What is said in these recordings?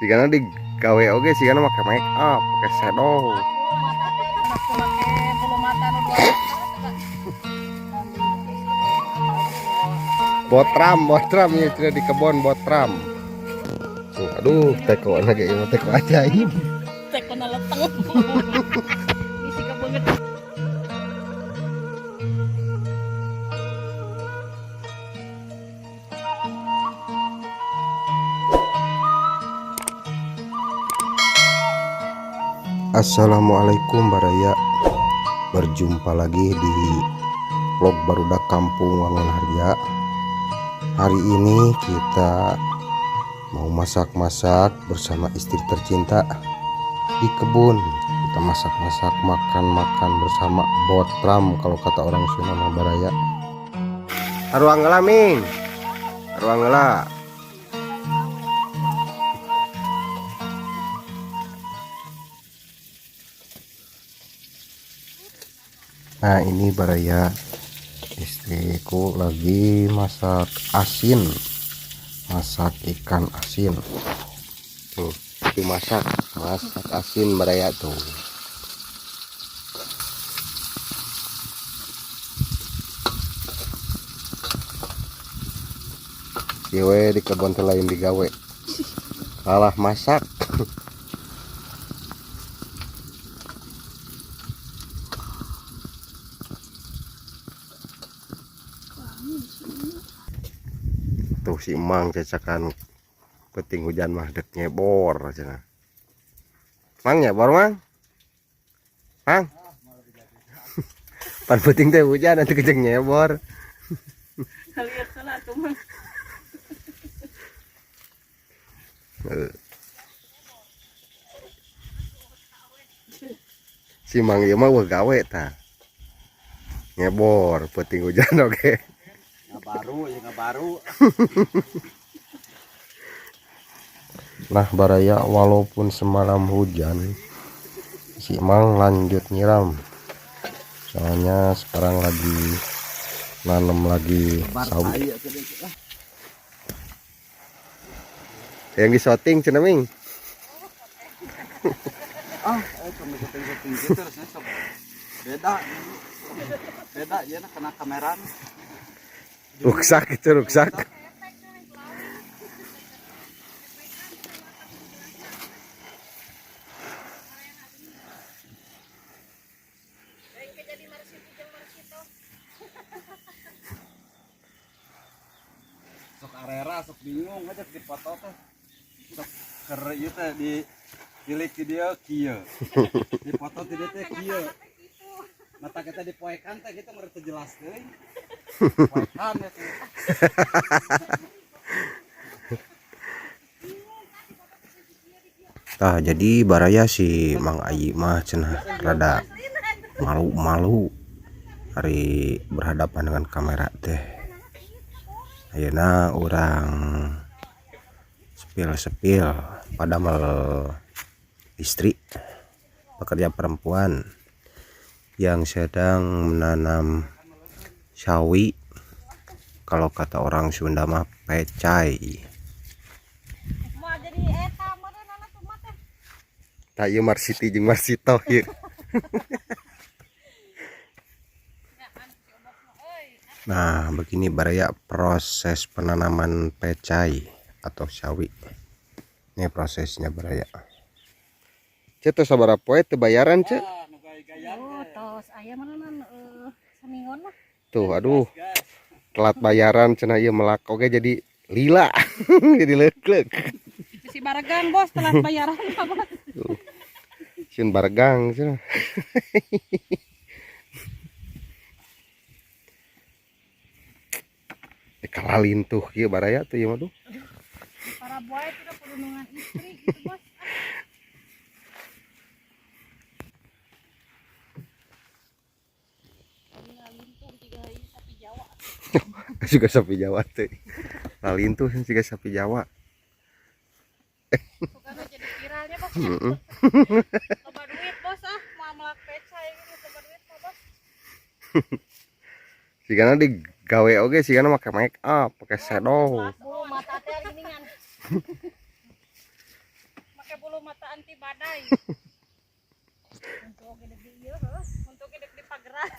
Sigana digawe oge sigana make make up, make shadow. Botram, botram ya sudah di kebon botram. Tuh, aduh, teko lagi ieu mah teko ajaib. Teko na leteng. Isi kebanget. Assalamualaikum baraya. Berjumpa lagi di vlog Barudak Kampung Wangunharja. Hari ini kita mau masak-masak bersama istri tercinta di kebun. Kita masak-masak, makan-makan bersama botram kalau kata orang Sunda mah baraya. Haruang heula Ming. Haruang heula. Nah ini baraya, istriku lagi masak asin, masak ikan asin. Tuh, dimasak, masak asin baraya tuh. Ieu di kebun teh lain digawe, kalah masak. Tuh si Emang cacakan peting hujan mah dek nyebor cenah. Mang nyebor Mang? Mang? Pan peting teh hujan nanti kejeng nyebor. Lihat salah tuh Mang. Si Mang ieu mah weuh gawe tah. Nyebor peting hujan oge. Nggak baru ya, nggak baru. Nah baraya, walaupun semalam hujan si Mang lanjut nyiram, soalnya sekarang lagi nanam lagi sawi. Yang di shooting cenah Ming. Ah, kami syuting-syuting gitu terusnya sok beda. Beda ya kena kamera. Ruksak itu ruksak. Sok arera, sok bingung aja di foto teh. Sok ker ieu teh di cilik di dieu kieu. Di foto di dieu teh kieu. Mata kita dipoekan teh gitu mere teu jelas teuing. Poekan ya teh. Tah jadi baraya si Mang Ayi mah cenah rada malu-malu hari berhadapan dengan kamera teh. Ayeuna urang sepil-sepil pada mel istri pekerja perempuan yang sedang menanam sawi, kalau kata orang Sunda mah pecai. Tah ieu Marsiti jeung Marsito ieu. Nah begini baraya proses penanaman pecai atau sawi. Ini prosesnya baraya. Cek teh sabaraha poe teu bayaran cek? Oh, tos aya meureun saminggon lah. Tuh aduh. Telat bayaran cenah ieu melak oge jadi lila. Jadi leuk-leuk. Si baregang bos telat bayaran apa bos? Tuh. Sieun baregang cenah. Kalalintuh ieu baraya tuh ieu mah duh. Para boy itu udah perundungan istri gitu bos. Sapi Jawa. Juga sapi Jawa teh. Lalintuh juga sapi Jawa. Sukanya jadi viralnya bos. Heeh. Loba duit bos ah, mau melak pecai gitu loba duit mah bos. Sigana digawe oge sigana make make up, make shadow. Bu mata teh gini ngan. bulu mata anti badai. Untuk gede di ieu heuh, untuk gede di pageran.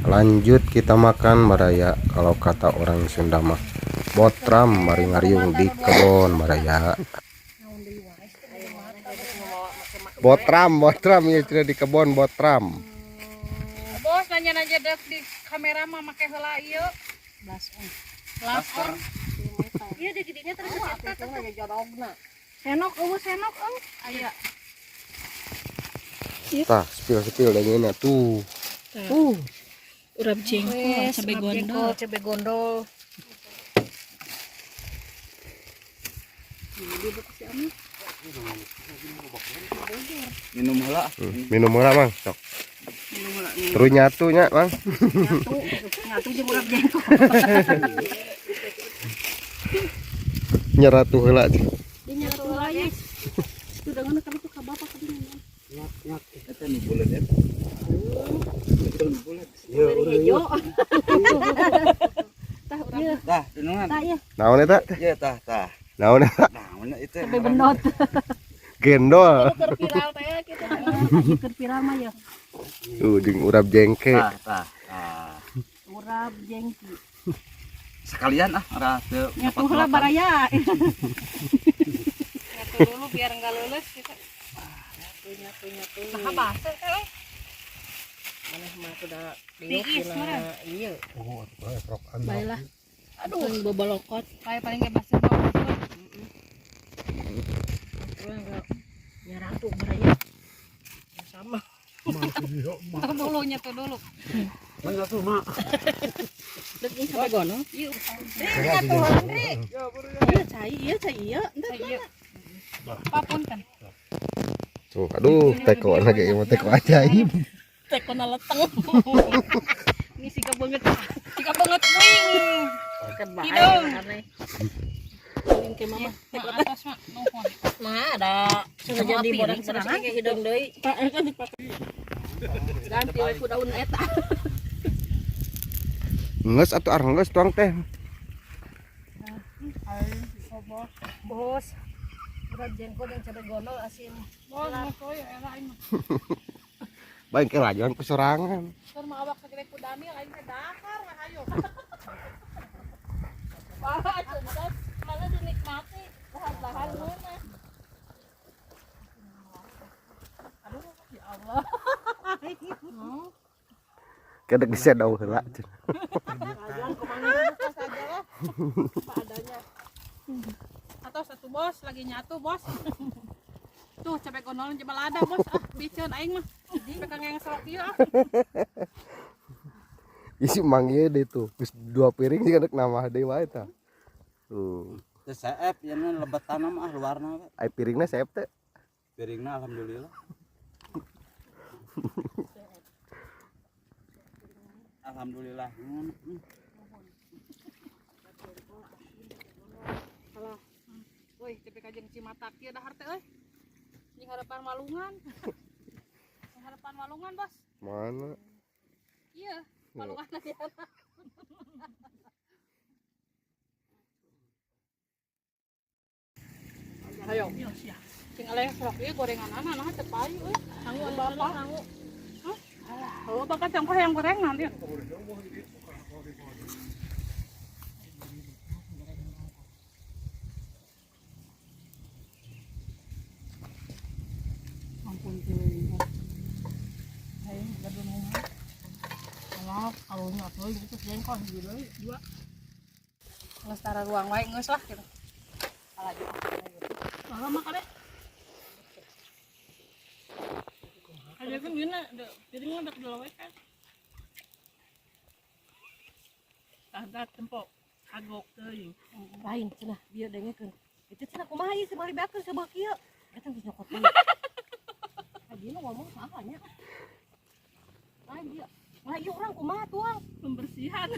Lanjut kita makan baraya, kalau kata orang Sunda mah botram bari ngariung di kebon baraya. Botram, botram ya cenah di kebon botram. Bos nanya-nanya dek di kamera mah make heula ieu. Blush on. Blush on. Iya di gedinya terus eta teh jorogna. Senok eueuh senok eueuh. Aya. Tah, spill-spill dengena tuh. Urap jengkol, cabai gondol. Cabai gondol. Minum heula. Minum heula Mang, sok. Terus nyatu nya, Mang. Nyatu, nyatu jeung urap jengkol. Nyeratu heula. Dia nyatu heula ya. Itu dangan kami tuh ka bapak ka dinya. Eta nu buleut eta. Itu nu buleut. Hejo. Tah urap. Tah, dunungan. Tah ieu. Naon eta? Iya tah tah. Naon eta? Naon itu? Cabai bendot. Gendol. Keur viral teh kitu. Keur viral mah ya. Tuh jeung urap jengke. Tah tah tah. Urap jengki. Sekalian ah ora teu Nyatu heula baraya. Nyatu dulu biar enggak lulus gitu. Nyatu nyatu. Nah, basah teh euy. Maneh mah sudah Tiis meureun. Iya. Oh, atuh Baiklah. Aduh, bobolokot. Kayak paling ge basah mah. Nyeratu baraya. Sama. Tuh dulu nyatu dulu. Dek ini cabai gondol. Yuk. Ri nyatu heula Ri. Iya, cai, iya, cai, iya. Entar Iya. Papunten. Tuh, aduh, teko lagi mau teko ajaib. Teko naleteng. Ini sikap banget. Sikap banget wing. Hidung. Ini ke mama. Teko atas mah nuhun. Nah, ada sudah jadi borak serangan kayak hidung deui. Kan dipakai. Ganti we ku daun eta. Geus atuh ar geus tuang teh. Bos. Urap jengkol dan cabai gondol asin. Bos, mah ya elah aing mah. Baik ke lajuan ku sorangan. Keur mah awak sagede ku Daniel aing teh dahar we hayo. Wah, atuh mana dinikmati bahan-bahan mana. Aduh, ya Allah. Kedek geus daun heula. Saja lah. Apa adanya. Atau satu bos lagi nyatu bos. Tuh cabai gondol coba lada bos ah biceun aing mah. Pegang yang serok ieu ah. Isi mang ieu deui tuh. Geus 2 piring sih kedek nambah deui wae tah. Tuh. Teu seep ieu mah lebetan mah ah luarna we. Ai piringna seep teh. Piringna alhamdulillah. Alhamdulillah. Alah. Woi, tapi kajeng Cimatak ieu dahar teh euy. Jeung harapan walungan. Jeung harapan walungan, Bos. Mana? Iya, walungan aja. Ayo. Cing aleh serok ieu gorenganana nah teu payu euy. Sangu bapak. Sangu. Hah? Alah, oh bapak cangkah yang gorengan dia. Ampun teuing. Ayo gaduh ngomong. Alah, kalau nyatu itu jengkol hiji deui, dua. Geus tara ruang wae geus lah gitu. Alah jeung mah kade. Ada kan gini, piringnya udah kedua kan. Tah tempok kagok teuing. Lain cenah bieu dengekeun. Itu cenah kumaha ieu sebali beakeun sebelah kieu. Eta geus nyokot deui. Dia ngomong saha nya. Lain dia. Lah ieu urang kumaha tuang Pembersihan.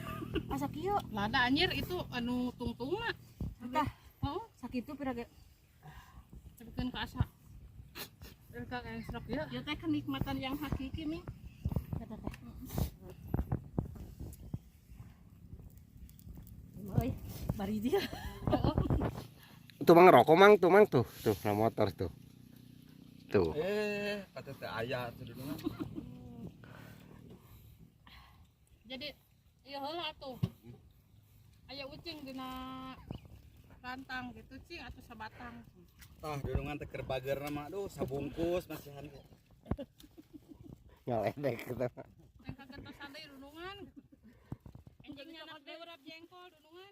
Asa kieu. Lada anjir itu anu tungtungna. Tah, Heeh, sakitu pira ge. tepikeun ka asa. Ka kayak serok ieu. Ieu teh kenikmatan yang hakiki nih. Eta teh. Euy, bari dia. Tuh mang rokok mang tuh mang tuh tuh nah motor tuh. Tuh. Kata teh aya tuh dulu. Jadi ieu heula atuh. Aya ucing dina rantang gitu cing atuh sabatang. Tah dulungan teh keur bageurna mah aduh sabungkus masihan ge. Ngaledek kita mah. Yang kagentosan deui dulungan gitu. Enjing nyanak deui urap jengkol dulungan.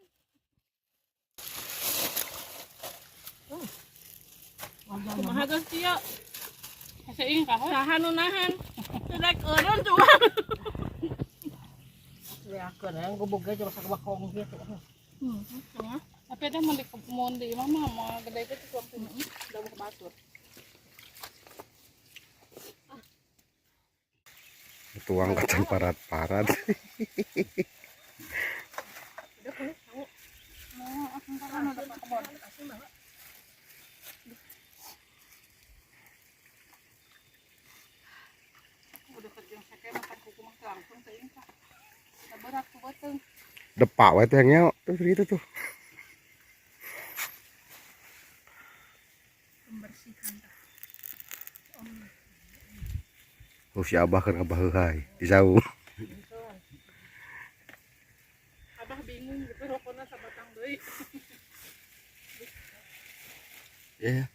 Kumaha geus kieu? Hese ing kaho. Saha nu nahan? Rek eureun cuman. Leakeun yang gubuk ge jeung sakabakong kieu. Tapi ada mun di mun di imah mah moal gede ge tuang teh. Da buka batur. Tuang kacang parat-parat. Udah kerja seke makan kuku mah langsung teh ing tah. Berat ku beuteung. Depak we teh ngeo tuh gitu tuh. Pembersihan tah. Oh si Abah keur ngabaheuhai di saung. Abah bingung gitu rokona sabatang deui. Ya.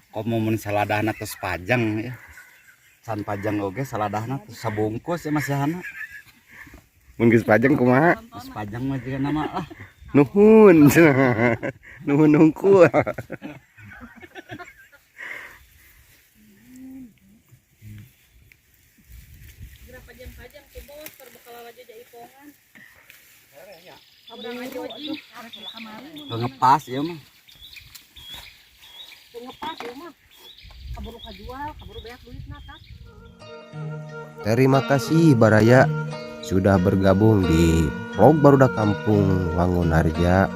Komo mun saladahna tos pajang ya. Can pajang oge saladahna tos sabungkus ya masihana. Mun geus pajang kumaha? Geus pajang mah jiga nama lah. Nuhun. Nuhun hungkul. Geura pajang-pajang tuh bos terbekal aja jaipongan. Urang aja ojing. Ngepas ieu mah. Ngepas ieu mah. Kaburu kajual, kaburu beak duitna tah. Terima kasih Baraya sudah bergabung di vlog Barudak Kampung Wangunharja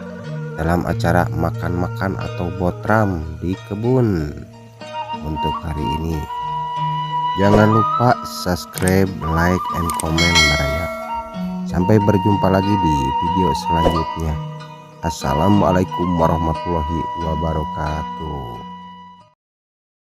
dalam acara makan-makan atau botram di kebun untuk hari ini. Jangan lupa subscribe, like, and comment Baraya. Sampai berjumpa lagi di video selanjutnya. Assalamualaikum warahmatullahi wabarakatuh.